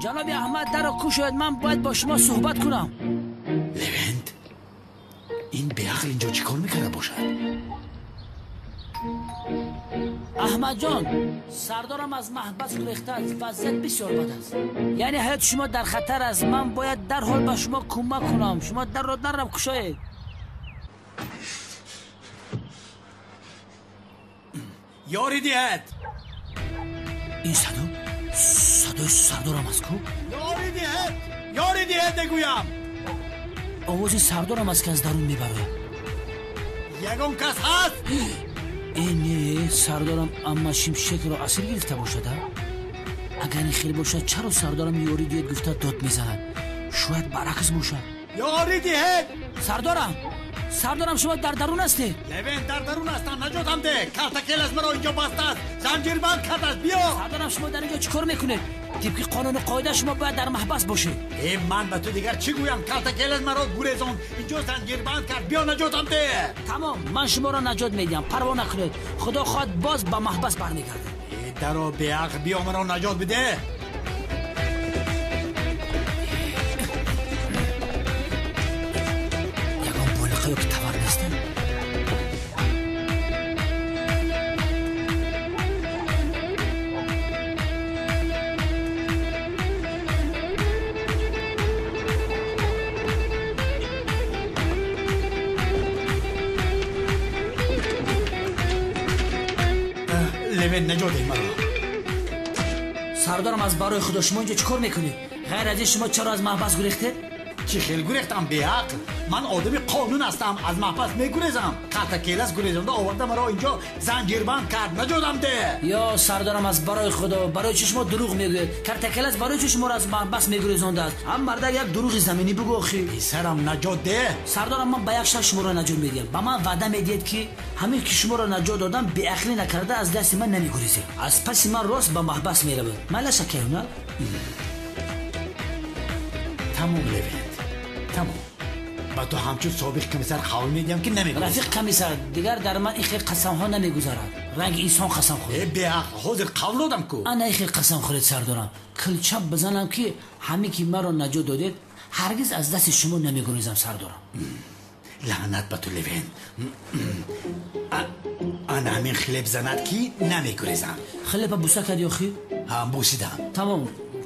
Ҷаноби Аҳмад, дарро кушоед, ман бояд бо шумо суҳбат кунам. Левент, ин беақл инҷо чӣ кор мекарда бошад? Аҳмадҷон, сардорам аз маҳбас гурехтааст. Вазъият бисёр бад аст. Яъне ҳаёти шумо дар хатар аст. Ман бояд дарҳол ба шумо кӯмак кунам. Шумо дарро даррав кушоед. Ёрӣ диҳед. Ин садо садои сардорам аст ку? Ёрӣ диҳед, ёрӣ диҳед мегӯям. Овози сардорам аст, ки аз дарун мебарояд. Ягон кас ҳаст? Э, не, сардорам амма шимшекро асир гирифта бошад, а? Агар ин хел бошад, чаро сардорам ёрӣ диҳед гуфта дод мезанад? Шояд баръакс бошад. Ёрӣ диҳед! Сардорам, сардорам, шумо дар дарун ҳастед? Левен, дар дарун ҳастам, наҷотам деҳ. Калтакел аз маро инҷо бастааст, занҷирбанд кардааст. Биё. Сардорам, шумо дар инҷо чӣ кор мекунед? Тибқи қонуну қоида шумо бояд дар маҳбас бошед. Э, ман ба ту дигар чӣ гӯям? Калтакел аз маро гурезонд, инҷо занҷирбанд кард. Биё, наҷотам деҳ. Тамом, ман шуморо наҷот медиҳам, парво накунед. Худо хоҳад, боз ба маҳбас бармегардед. Э, даро, беақл, биё, маро наҷот бидеҳ. Ягон болиқа ё ки тавар нестем? Левен, наҷот деҳ маро. Сардорам, аз барои худо, шумо инҷо чӣ кор мекунед? Ғайр аз ин, шумо чаро аз маҳбас гурехтед? Чӣ хел гурехтам, беақл? Ман одами қонун ҳастам, аз маҳбас мегурезам? Калтакелас гурезонда оварда маро инҷо занҷирбанд кард. Наҷотам деҳ. Ё сардорам, аз барои худо, барои чӣ шумо дурӯғ мегӯед? Калтакелас барои чӣ шуморо аз маҳбас мегурезондааст? Ҳам мардак як дурӯғи заминӣ бигӯ охӣ. Писарам, наҷот деҳ. Сардорам, ман ба як шарт шуморо наҷот медиҳам. Ба ман ваъда медиҳед, ки ҳамин ки шуморо наҷот додам, беақлӣ накарда аз дасти ман намегурезед. Аз паси ман рост ба маҳбас меравед. Майла, шакайна? Тамом, Левент, тамом. Ба ту ҳамчун собиқ комиссар қавл медиҳам, ки намегурезам. Рафиқ комиссар, дигар дар ман ин хел қасамҳо намегузарад. Ранги инсон қасам хӯред. Э, беақл, ҳозир қавл додам ку. Ана ин хел қасам хӯред, сардорам. Килчап бизанам, ки ҳамин ки маро наҷот додед, ҳаргиз аз дасти шумо намегурезам, сардорам. Лаънат ба ту, Левен. Ана ҳамин хлеб занад, ки намегурезам. Хлеба буса кардӣ охӣ? Ҳа, бусидам. Тамом,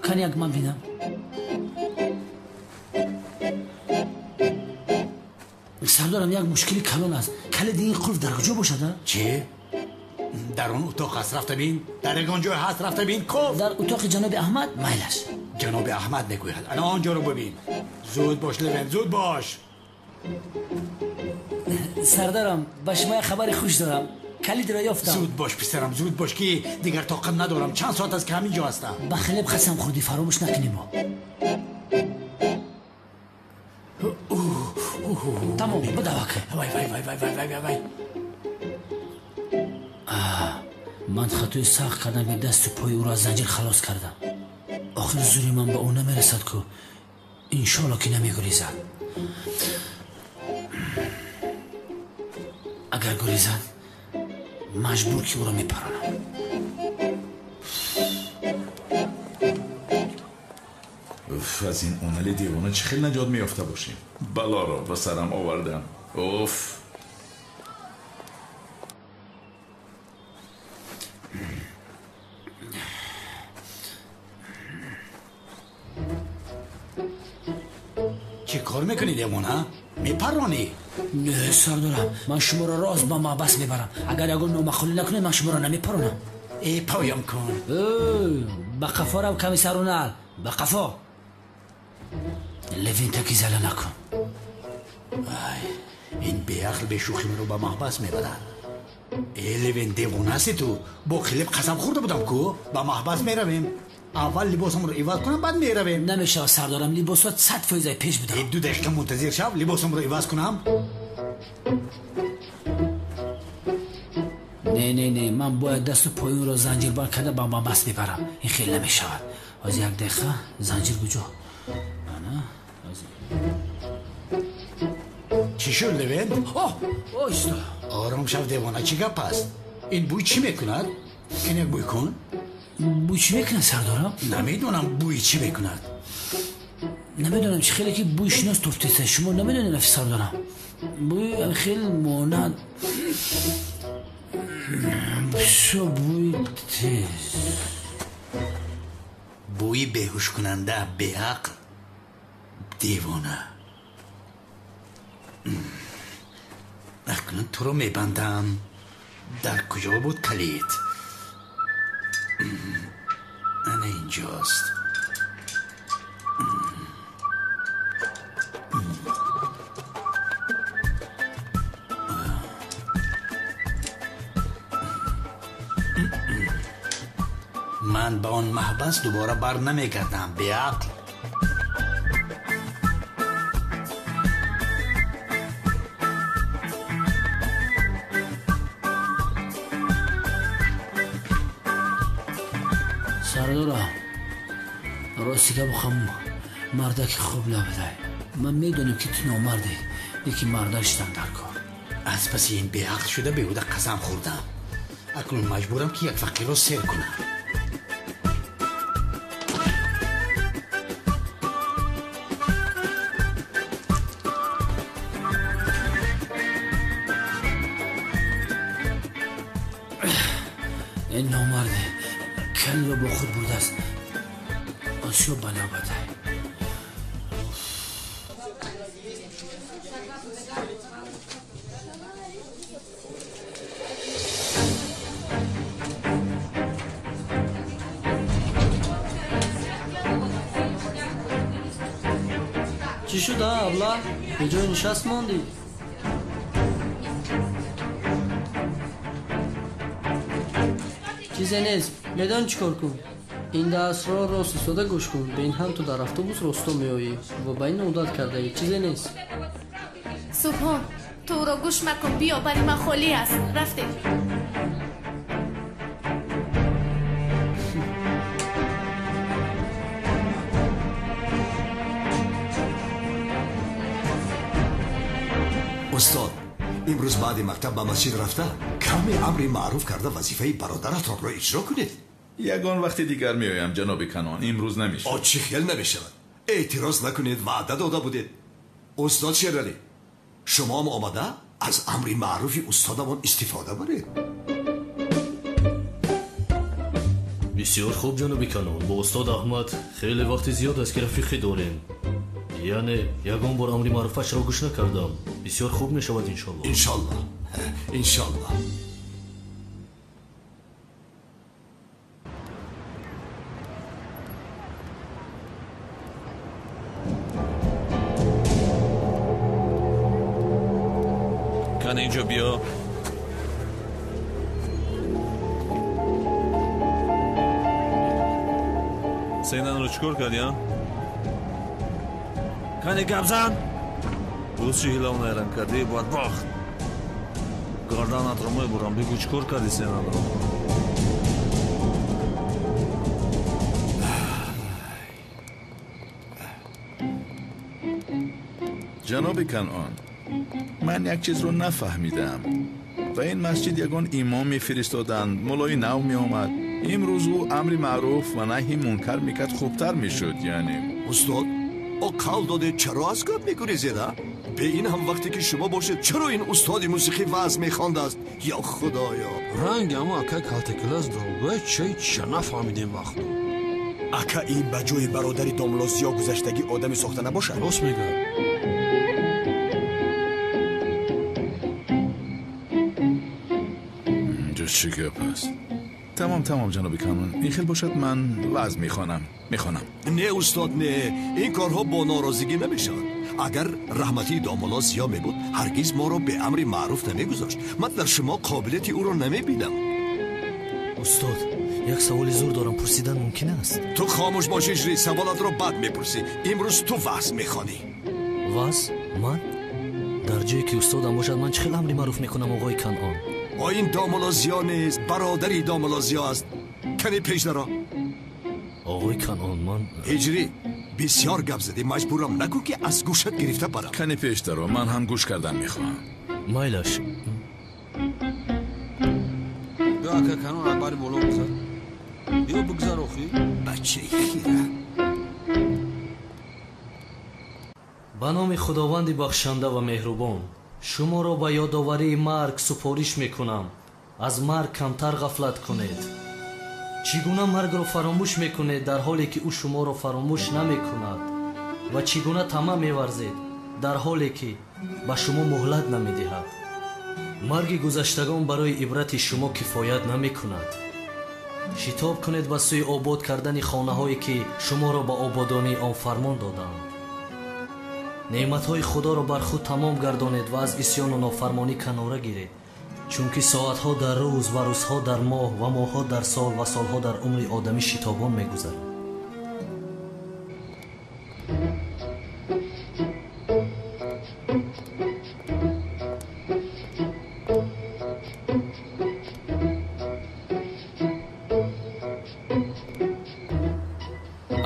кани як ман бинам. Сардорам, як мушкили калон аст. Калиди ин қулф дар куҷо бошад, а? Чӣ? Дар он утоқ аст, рафта бин. Дар ягон ҷой ҳаст, рафта бин. Коф. Дар утоқи ҷаноби Аҳмад? Майлаш. Ҷаноби Аҳмад мегӯяд. Ана он ҷоро бибин. Зуд бош, Левен, зуд бош. Сардарам, ба шумо як хабари хуш дорам. Калидро ёфтам. Зуд бош, писарам, зуд бош, ки дигар тоқат надорам. Чанд соат аст, ки ҳамин ҷо ҳастам. Ба хлеб қасам хӯрдӣ, фаромӯш накунӣ мо. Тамом, бидавак. Вай, вай, вай, вай, вай, вай, вай. Ман хатои сахт кардам, ки дасту пои ӯро аз занҷир халос кардам. Охир зури ман ба ӯ намерасад ку. Иншоалло, ки намегурезад. Агар гурезад, маҷбур ки ӯро мепаронам. Уф, аз ин онали девона чӣ хел наҷот меёфта бошем? Балоро ба сарам овардам. Уф. Чӣ кор мекунӣ, девона? Мепаронӣ? Не, сардорам, ман шуморо рост ба маҳбас мебарам. Агар ягон номаъқулӣ накунед, ман шуморо намепаронам. Э, поям кун. Ба қафо рав, комиссар Унал, ба қафо. Левин, таки зала накун. Ай, ин беақл бешӯхӣ маро ба маҳбас мебарад. Э, Левин, девона ҳасти ту? Бо хлеб қасам хӯрда будам ку. Ба маҳбас меравем. Аввал либосамро иваз кунам, баъд меравем. Намешавад, сардорам, либосҳо 100% пеш будам. Э, 2 дақиқа мунтазир шав, либосамро иваз кунам. Не, не, не, ман бояд дасту пои ӯро занҷирбанд карда ба маҳбас мебарам. Ин хел намешавад. Ҳозир, як дақиқа, занҷир куҷо? Ана, ҳозир. Чӣ шуд, Левен? О, оҳиста. Ором шав, девона, чӣ гап аст? Ин бӯй чӣ мекунад? Ин як бӯй кун. Бӯй чӣ мекунад, сардорам? Намедонам, бӯи чӣ мекунад. Намедонам, чӣ хеле ки бӯи шинос туфтеса. Шумо намедонед, рафи сардорам? Бӯи хел монанд. Бисёр бӯи тез. Бӯи беҳушкунанда, беақл, девона. Акнун туро мебандам. Дар куҷо буд калид? Ана инҷост. Ман ба он маҳбас дубора бар намегардам, беақл. Сардорам, рости гап бихоҳам, мардаки хуб набудай. Ман медонам, ки ту номардӣ, лекин марда шудам дар кор. Аз паси ин беақл шуда беҳуда қасам хӯрдам. Акнун маҷбурам, ки як фақирро сер кунам. Ин номарде калиро бо худ бурдааст. Осиё ба навбатай. Чӣ шуд, а абла? Беҷой нишаст мондӣ? Чизе нест. Медонӣ чӣ кор кун? Ин дарсро рост истода гӯш кун. Ба ин ҳам ту дар автобус росто меоӣ ва ба ин одат кардаӣ. Чизе нест. Субҳон, ту ӯро гӯш макун. Биё, бари ман холӣ аст. Рафтем. Устод, имрӯз баъди мактаб ба масҷид рафта, каме амри маъруф карда вазифаи бародаратонро иҷро кунед. Ягон вақти дигар меоям, ҷаноби Канон. Имрӯз намешавад. О, чӣ хел намешавад? Эътироз накунед, ваъда дода будед. Устод Шералӣ, шумоам омада аз амри маъруфи устодамон истифода баред. Бисёр хуб, ҷаноби Канон. Бо устод Аҳмад хеле вақти зиёд аст, ки рафиқӣ дорем. Яъне ягон бор амри маъруфашро гӯш накардам. Бисёр хуб мешавад, иншолло. Иншолло, иншолло. Кан, инҷо биё. Сенанро чӣ кор кардӣ, а? Кане гап зан! Боз чӣ ҳилав найранг кардӣ, бадбахт? Гарданатро мебурам, бигӯ чӣ кор кардӣ сенанро? Ҷаноби Канъон, ман як чизро нафаҳмидам. Ба ин масҷид ягон имом мефиристоданд, муллои нав меомад. Имрӯз ӯ амри маъруф ва наҳи мункар мекард, хубтар мешуд, яъне. Устод, о қавл додед, чаро аз гап мегурезед, а? Бе ин ҳам вақте ки шумо бошед, чаро ин устоди мусиқӣ ваъз мехондааст? Ё худоё! Ранги ама акай калтакилас дорогӯя чай ча нафаҳмидем вақту. Ака, ин ба ҷои бародари домло Зиё гузаштагӣ одаме сохта набошад? Рост мегӯяд. Инҷо чӣ гап аст? Тамом, тамом, ҷаноби Канон. Ин хел бошад, ман ваъз мехонам. Мехонам. Не, устод, не. Ин корҳо бо норозигӣ намешавад. Агар раҳматии домулло Зиё мебуд, ҳаргиз моро бе амри маъруф намегузошт. Ман дар шумо қобилияти ӯро намебинам. Устод, як саволи зур дорам, пурсидан мумкин аст? Ту хомӯш бош, Иҷри, саволатро бад мепурсӣ. Имрӯз ту ваъз мехонӣ. Ваъз? Ман? Дар ҷое ки устодам бошад, ман чӣ хел амри маъруф мекунам, оғои Канъон? О, ин домулло Зиё нест, бародари домулло Зиё аст. Кане пеш даро. Оғои Канъон, ман Ҳиҷрӣ, бисёр гап задӣ, маҷбурам накун, ки аз гӯшат гирифта барам. Кане пеш даро, ман ҳам гӯш кардан мехоҳам. Майлаш. Биё, ака Канон, акбари боло бигзар. Биё, бигзар охи. Бачаи хира. Ба номи Худованди бахшанда ва меҳрубон, шуморо ба ёдоварии марг супориш мекунам. Аз марг камтар ғафлат кунед. Чӣ гуна маргро фаромӯш мекунед, дар ҳоле ки ӯ шуморо фаромӯш намекунад? Ва чӣ гуна тамаъ меварзед, дар ҳоле ки ба шумо муҳлат намедиҳад? Марги гузаштагон барои ибрати шумо кифоят намекунад. Шитоб кунед ба сӯи обод кардани хонаҳое ки шуморо ба ободонии он фармон доданд. Неъматҳои Худоро бар худ тамом гардонед ва аз исьёну нофармонӣ канора гиред, чунки соатҳо дар рӯз ва рӯзҳо дар моҳ ва моҳҳо дар сол ва солҳо дар умри одамӣ шитобон мегузаранд.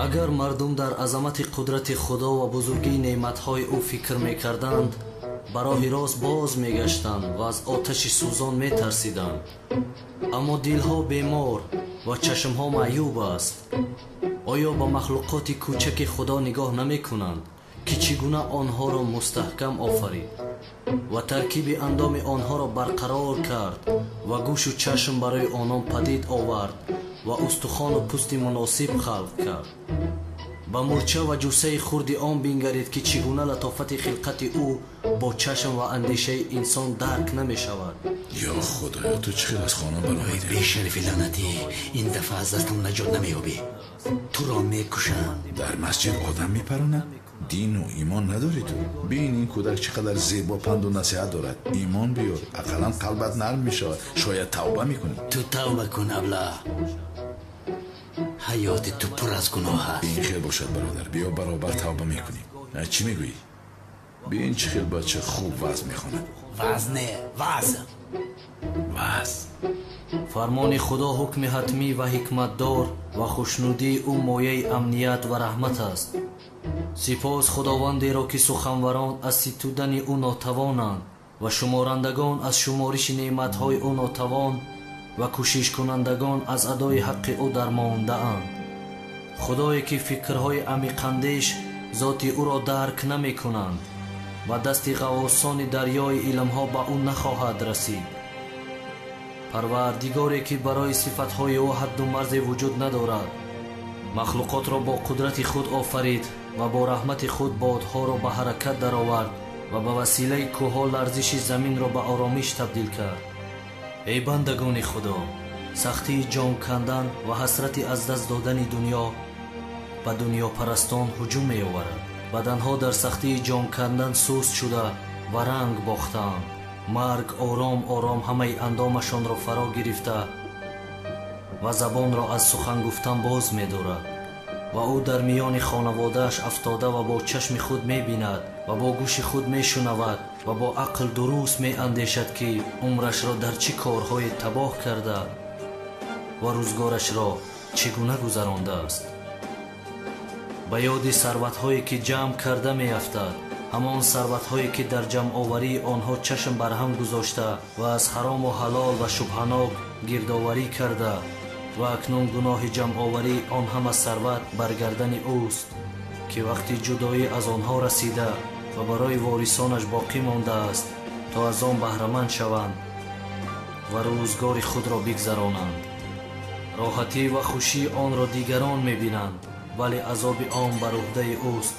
Агар мардум дар азамати қудрати Худо ва бузургии неъматҳои ӯ фикр мекарданд, ба роҳи рост боз мегаштанд ва аз оташи сӯзон метарсиданд. Аммо дилҳо бемор ва чашмҳо маъюб аст. Оё ба махлуқоти кӯчаки Худо нигоҳ намекунанд, ки чӣ гуна онҳоро мустаҳкам офарид ва таркиби андоми онҳоро барқарор кард ва гӯшу чашм барои онон падид овард ва устухону пӯсти муносиб халқ кард? Ба мӯрча ва ҷуссаи хурди он бингаред, ки чӣ гуна латофати хилқати ӯ бо чашм ва андешаи инсон дарк намешавад. Ё Худоё, ту чӣ хел аз хона баромадӣ? Бешарафи лаънатӣ, ин дафъа аз дастам наҷот намеёбӣ. Туро мекушам. Дар масҷид одам мепаронад? Дину имон надорӣ ту? Бин ин кӯдак чӣ қадар зебо панду насиҳат дорад. Имон биёр, ақаллан қалбат нарм мешавад. Шояд тавба мекунӣ. Ту тавба кун, абла. Ҳаёти ту пур аз гуноҳ аст. Ин хел бошад, бародар, биё баробар тавба мекунем. Чӣ мегӯӣ? Бин чӣ хел бача хуб вазн мехонад. Вазн не, вазн. Вазн. Фармони Худо ҳукми ҳатмӣ ва ҳикматдор ва хушнудии ӯ мояи амният ва раҳмат аст. Сипос Худовандеро, ки суханварон аз ситудани ӯ нотавонанд ва шуморандагон аз шумориши неъматҳои ӯ нотавон ва кӯшишкунандагон аз адои ҳаққи ӯ дармондаанд. Худое ки фикрҳои амиқандеш зоти ӯро дарк намекунанд ва дасти ғаввосони дарёи илмҳо ба ӯ нахоҳад расид. Парвардигоре ки барои сифатҳои ӯ ҳадду марзе вуҷуд надорад, махлуқотро бо қудрати худ офарид ва бо раҳмати худ бодҳоро ба ҳаракат даровард ва ба василаи кӯҳҳо ларзиши заминро ба оромиш табдил кард. Эй бандагони Худо, сахтии ҷон кандан ва ҳасрати аз даст додани дунё ба дунёпарастон ҳуҷум меоварад. Баданҳо дар сахтии ҷон кандан суст шуда ва ранг бохтаанд. Марг ором ором ҳамаи андомашонро фаро гирифта ва забонро аз сухан гуфтан боз медорад ва ӯ дар миёни хонаводааш афтода ва бо чашми худ мебинад ва бо гӯши худ мешунавад ва бо ақл дуруст меандешад, ки умрашро дар чӣ корҳое табоҳ карда ва рӯзгорашро чӣ гуна гузарондааст. Ба ёди сарватҳое ки ҷамъ карда меафтад, ҳамон сарватҳое ки дар ҷамъоварии онҳо чашм барҳам гузошта ва аз ҳарому ҳалол ва шубҳанок гирдоварӣ карда ва акнун гуноҳи ҷамъоварии он ҳама сарват бар гардани ӯст, ки вақти ҷудоӣ аз онҳо расида ва барои ворисонаш боқӣ мондааст то аз он баҳраманд шаванд ва рӯзгори худро бигзаронанд. Роҳатӣ ва хушии онро дигарон мебинанд, вале азоби он бар уҳдаи ӯст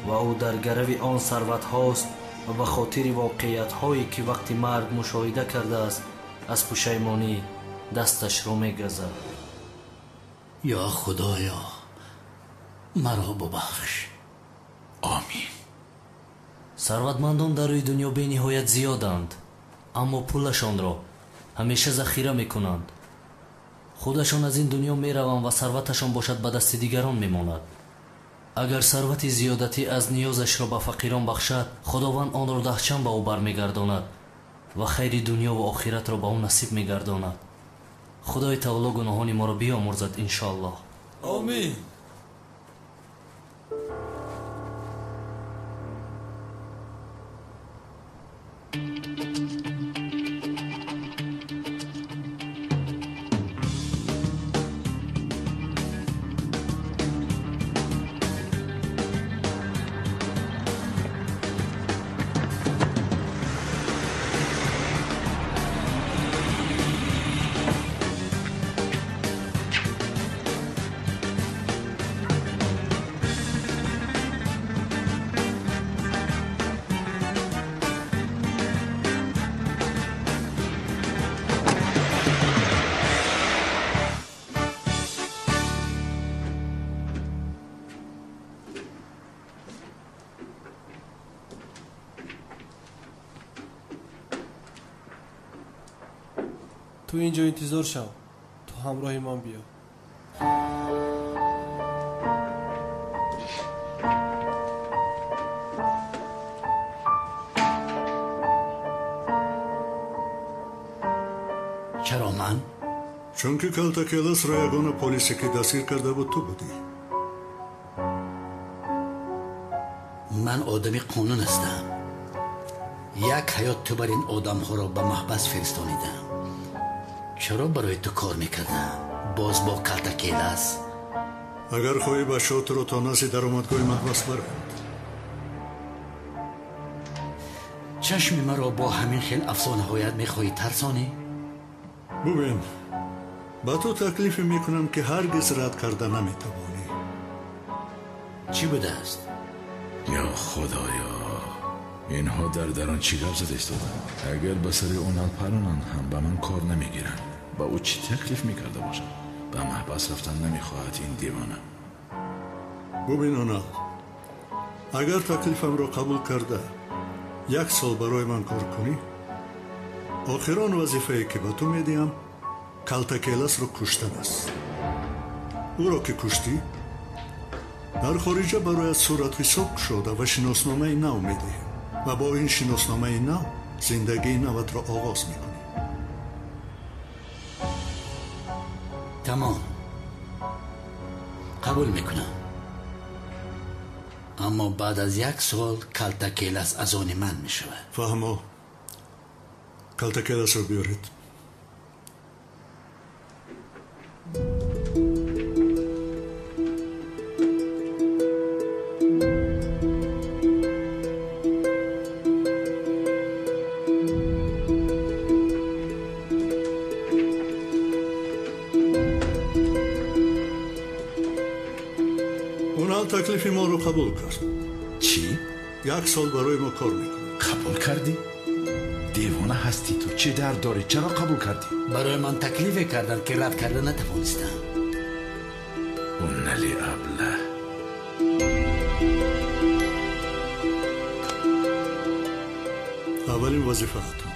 ва ӯ дар гарави он сарватҳост ва ба хотири воқеиятҳое ки вақти марг мушоҳида кардааст аз пушаймонӣ дасташро мегазад. Ё Худоё, маро бубахш. Омин. Сарватмандон дар рӯи дунё бениҳоят зиёданд, аммо пулашонро ҳамеша захира мекунанд. Худашон аз ин дунё мераванд ва сарваташон бошад ба дасти дигарон мемонад. Агар сарвати зиёдатӣ аз ниёзашро ба фақирон бахшад, Худованд онро даҳчанд ба ӯ бармегардонад ва хайри дунё ва охиратро ба ӯ насиб мегардонад. Худои таоло гуноҳони моро биёмурзад, иншоаллоҳ. Омин. Ту инҷо интизор шав, то ҳамроҳи ман биё. Чаро ман? Чунки Калтакеласро ягона полисе ки дастгир карда буд ту будӣ. Ман одами қонун ҳастам. Як ҳаёт ту бар ин одамҳоро ба маҳбас фиристонидам. Чаро барои ту кор мекардам? Боз бо Калтакелас. Агар хоҳӣ бачаҳо туро то назди даромадгоҳи маҳбас баранд. Чашми маро бо ҳамин хел афсонаҳоят мехоҳӣ тарсонӣ? Бубин, ба ту таклифе мекунам ки ҳаргиз рад карда наметавонӣ. Чӣ будааст? Ё худоё, инҳо дар дарон чӣ гап зада истоданд? Агар ба сари онал паронанд ҳам ба ман кор намегиранд. Ба ӯ чӣ таклиф мекарда бошад? Ба маҳбас рафтан намехоҳад ин девона. Бубин онал, агар таклифамро қабул карда як сол барои ман кор кунӣ, охирон вазифае ки ба ту медиҳам Калтакеласро куштан аст. Ӯро ки куштӣ, дар хориҷа барояд суратҳисоб кушода ва шиносномаи нав медиҳем ва бо ин шиносномаи нав зиндагии наватро оғоз мекунӣ. Тамом, қабул мекунам. Аммо баъд аз як сол Калтакелас аз они ман мешавад. Фаҳмо, Калтакеласро биёред. Онал таклифи моро қабул кард. Чӣ? Як сол барои мо кор мекунад. Қабул кардӣ? Девона ҳастӣ ту, чӣ дард дорӣ? Чаро қабул кардӣ? Барои ман таклифе карданд ки рад карда натавонистам. Унали абла. Аввалин вазифаатон